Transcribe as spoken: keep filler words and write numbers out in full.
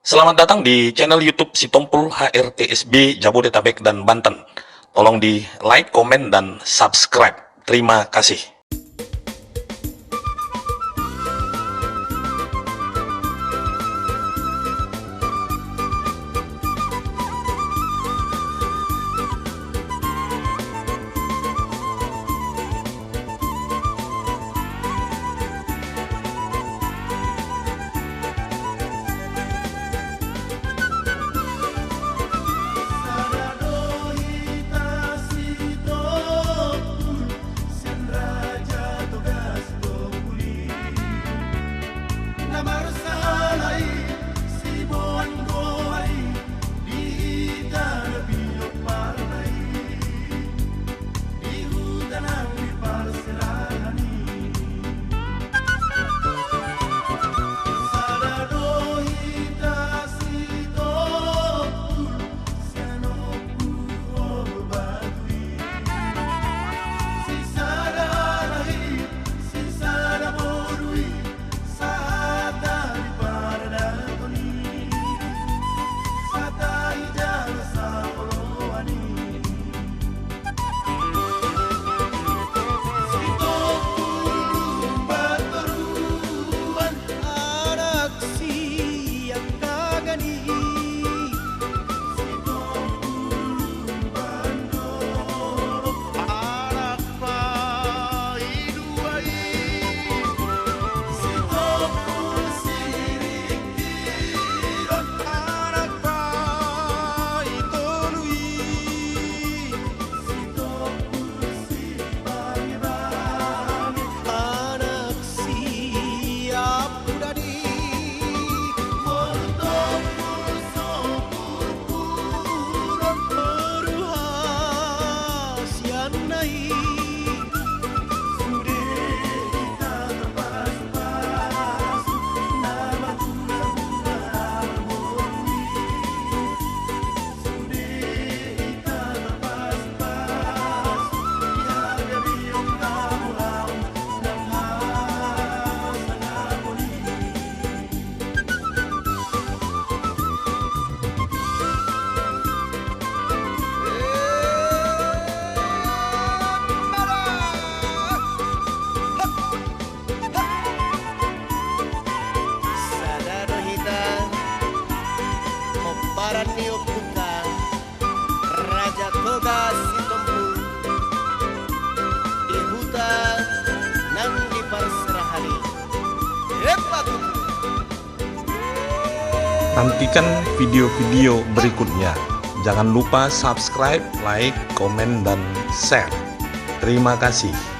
Selamat datang di channel YouTube Sitompul H R T S B Jabodetabek dan Banten. Tolong di like, komen, dan subscribe. Terima kasih. Sada do hita, pomparan ni ompunta, Raja Toga Sitompul, di huta nang di parserahan i. Empat. Nantikan video-video berikutnya. Jangan lupa subscribe, like, komen, dan share. Terima kasih.